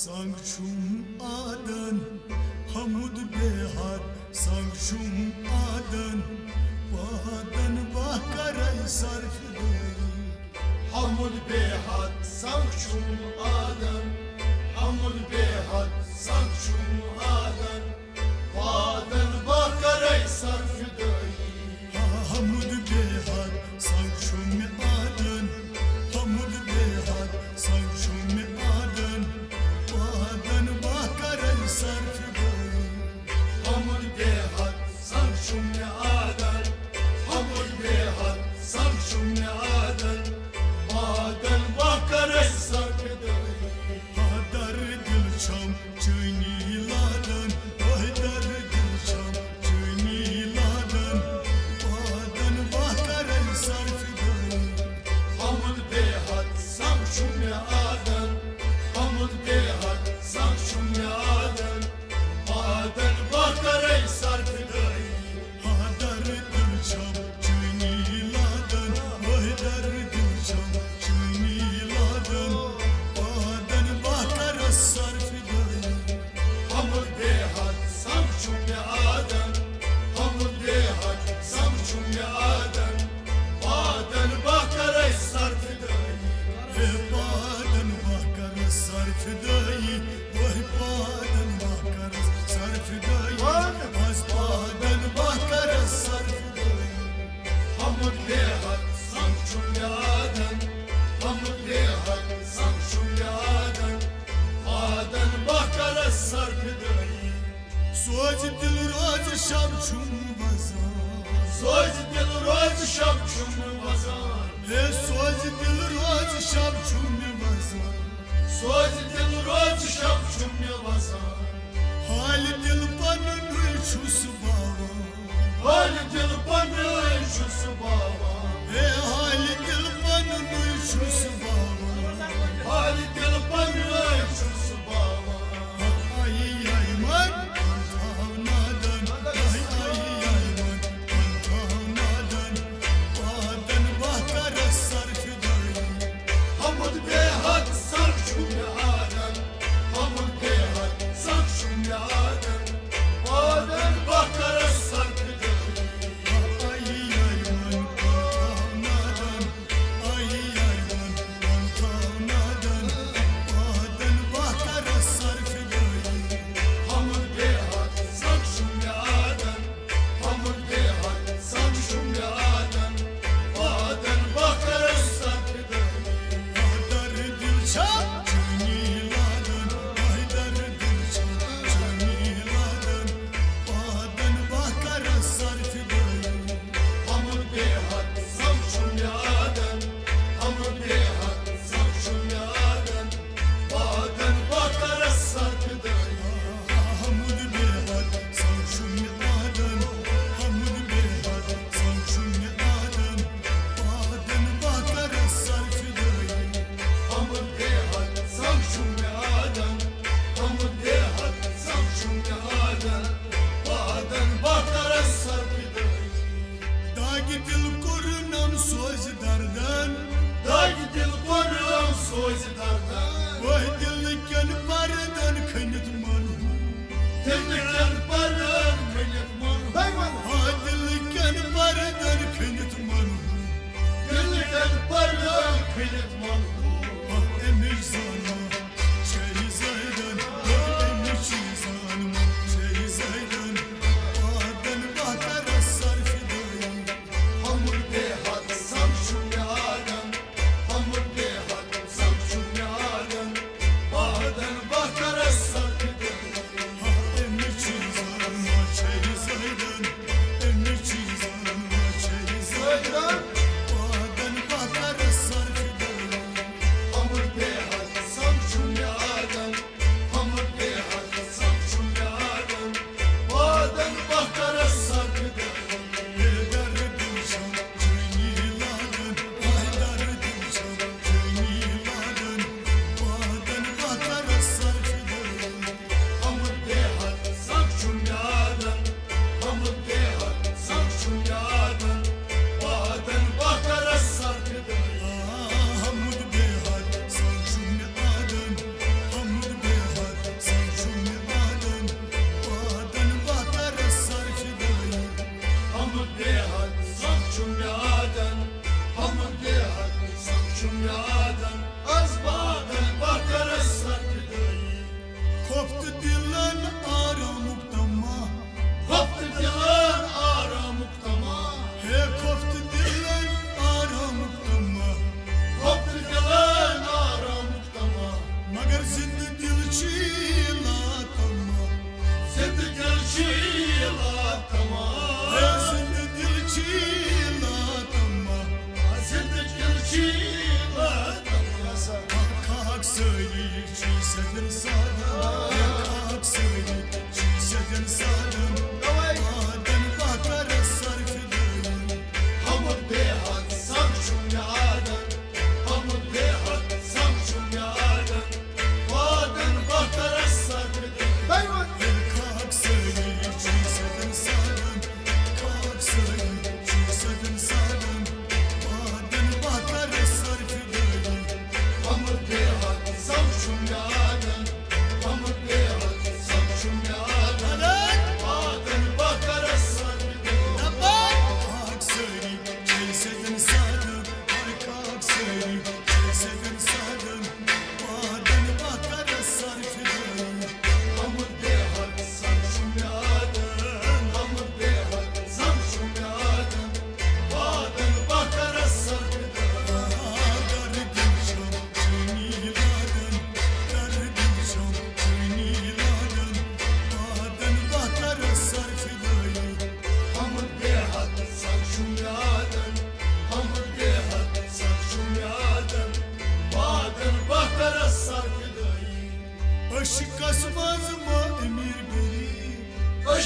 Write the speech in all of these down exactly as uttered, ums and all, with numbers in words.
سنگ چھُم آدن، حمد بے حد، سنگ چھُم آدن، پادن بہ کرے سر فدٲیی۔ حمد بے حد، سنگ چھُم آدن، حمد بے حد، سنگ چھُم آدن، پادن بہ کرے سر فدٲیی۔ حمد بے حد، سنگ چھُم آدن، حمد بے حد، سنگ چھُم آدن، پادن بہ کرے سر فدٲیی۔ حمد بے حد، سنگ چھُم آدن، حمد بے حد، سنگ چھُم آدن، پادن بہ کرے سر فدٲیی۔ ہا در دل چھم چٲنی لادن، وہی در دل چھم چٲنی لادن، پادن بہ کرے سر فدٲیی۔ حمد بے حد، سنگ چھُم آدن، حمد بے حد، سنگ چھُم آدن، پادن بہ کرے سر فدٲیی۔ ہا در دل چھم چٲنی لادن، وہی در دل چھم چٲنی لادن، پادن بہ کرے سر فدٲیی۔ حمد بے حد، سنگ چھُم آدن، حمد بے حد، سنگ چھُم آدن، پادن بہ کرے سر فدٲیی۔ ہے پادن بہ کرے سر فدٲیی، وہی پادن بہ کرے سر فدٲیی۔ از پادن بہ کرے سر فدٲیی۔ حمد بے حد، سنگ چھُم آدن، حمد بے حد، سنگ چھُم آدن، پادن بہ کرے سر فدٲیی۔ سوز دل روز شب چھُم وزان۔ سوز دل روز شب چھُم وزان۔ ہے سوز دل روز شب چھُم وزان۔ سوز دل روز شب چھُم وزان۔ حال دل پنُن چھُس باوان۔ حال دل پنُن چھُس باوان۔ ہے حال دل پنُن چھُس باوان۔ حال دل پنُن چھُس باوان۔ آیی آیی من پن تھاو نادن، آیی آیی آیی من پن تھاو نادن، پادن بہ کرے سر فدٲیی۔ حمد بے حد، سنگ چھُم آدن، حمد بے حد، سنگ چھُم آدن، پادن بہ کرے سر فدٲیی۔ آیی آیی من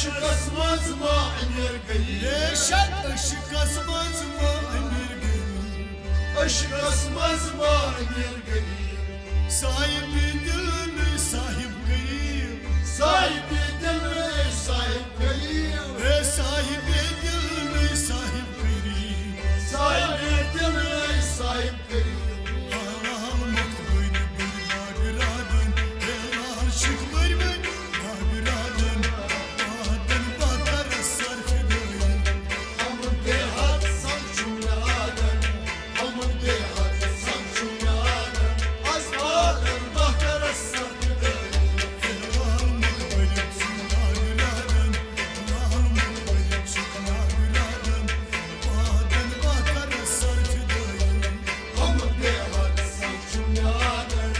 عشقس منٛز ما امیر غریب۔ بے شک عشقس منٛز ما امیر غریب۔ عشقس منٛز ما امیر غریب۔ صاحب دل نٔے صاحب غریب۔ صاحب دل نٔے صاحب غریب۔ اے صاحب دل نٔے صاحب غریب۔ صاحب دل نٔے صاحب غریب۔ حلال مۄکھ بٔرۍ بٔرۍ ناگہٕ رادن۔ اے لال شِکھ بٔرۍ بٔرۍ ناگہٕ رادن۔ وادن بہٕ کرس سر فدٲیی۔ حمد بے حد سمکھیو مےٚ آدن۔ حمد بے حد سمکھیو مےٚ آدن۔ از وادن بہٕ کرس سر فدٲیی۔ اے لال مۄکھ بٔرۍ بٔرۍ ناگہٕ رادن۔ لال مۄکھ بٔرۍ بٔرۍ ناگہٕ رادن۔ وادن بہٕ کرس سر فدٲیی۔ حمد بے حد سمکھیو مےٚ آدن۔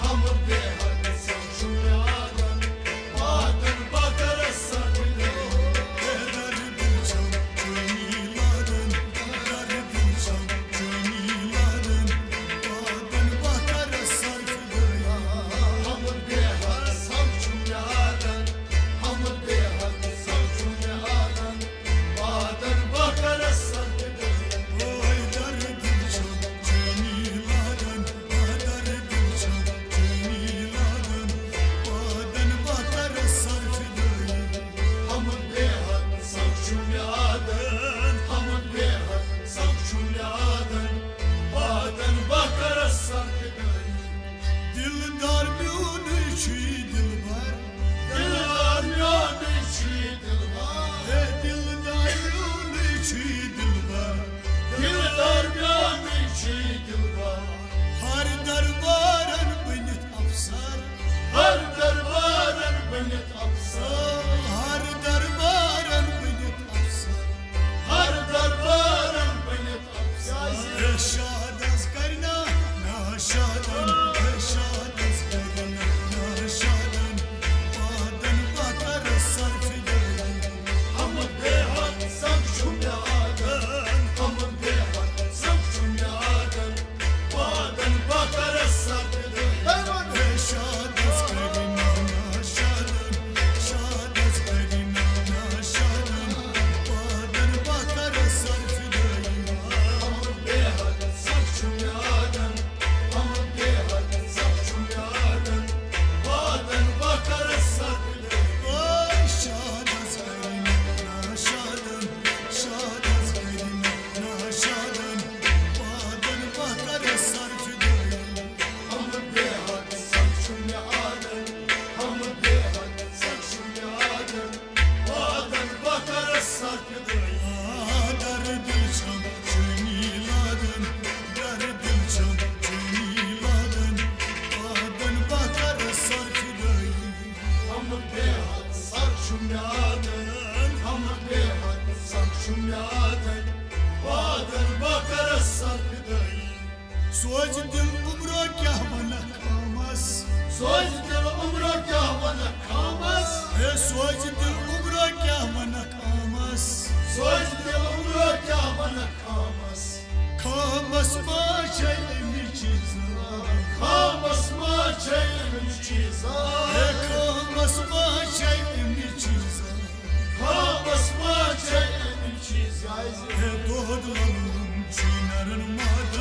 حمد بے حد سمکھیو مےٚ آدن۔ وادن بہٕ کرس سر فدٲیی۔ اے درد دل چھم چٲنی لادن۔ درد دل چھم چٲنی لادن۔ وادن بہٕ کرس سر فدٲیی۔ حمد بے حد سمکھیو مےٚ آدن۔ حمد بے حد سمکھیو مےٚ آدن۔ وادن بہٕ کرس سر فدٲیی۔ اے درد دل چھم چٲنی لادن۔ اے درد دل چھم چٲنی لادن۔ وادن بہٕ کرس سر فدٲیی۔ حمد بے حد سمکھیو مےٚ آدن۔ حمد بے حد سمکھیو مےٚ آدن۔ وادن بہٕ کرس سر فدٲیی۔ دلدار میونُے چھُے دلبر۔ دلدار میونُے چھُے دلبر۔ اے دلدار میونُے چھُے دلبر۔ دلدار میونُے چھُے دلبر۔ ہر دربارن بٔنِتھ افسر۔ ہر دربارن بٔنِتھ افسر۔ ہر دربارن بٔنِتھ افسر۔ ہر دربارن بٔنِتھ افسر۔ ارشاد از کرنا ناشادن، ارشاد از کرنا ناشادن۔ وادن بہٕ کرس سر فدٲیی۔ حمد بے حد سمکھیو مےٚ آدن۔ حمد بے حد سمکھیو مےٚ آدن۔ وادن بہٕ کرس سر فدٲیی۔ ارشاد از کرنا ناشادن، ارشاد از کرنا ناشادن۔ وادن بہٕ کرس سر فدٲیی۔ حمد بے حد سمکھیو مےٚ آدن۔ حمد بے حد سمکھیو مےٚ آدن۔ وادن بہٕ کرس سر فدٲیی۔ ارشاد از کرنا ناشادن، ارشاد از کرنا ناشادن۔ وادن بہٕ کرس سر فدٲیی۔ حمد بے حد سمکھیو مےٚ آدن۔ حمد بے حد سمکھیو مےٚ آدن۔ وادن بہٕ کرس سر فدٲیی۔ آ، درد دل چھم چٲنی لادن۔ درد دل چھم چٲنی لادن۔ وادن بہٕ کرس سر فدٲیی۔ حمد بے حد سمکھیو مےٚ آدن۔ حمد بے حد سمکھیو مےٚ آدن۔ وادن بہٕ کرس سر فدٲیی۔ سوز دل عمرو کیٛاہ ونکھ خامس۔ سوز دل عمرو کیٛاہ ونکھ خامس۔ ہے سوز دل عمرو کیٛاہ ونکھ خامس۔ سوز دل عمرو کیٛاہ ونکھ خامس۔ خامس ما چھے اَمِچ زان۔ خامس ما چھے اَمِچ زان۔ ہے خامس ما چھے اَمِچ زان۔ خامس ما چھے اَمِچ زان۔ ہے دۄد للوُن چھُے نرن مادن۔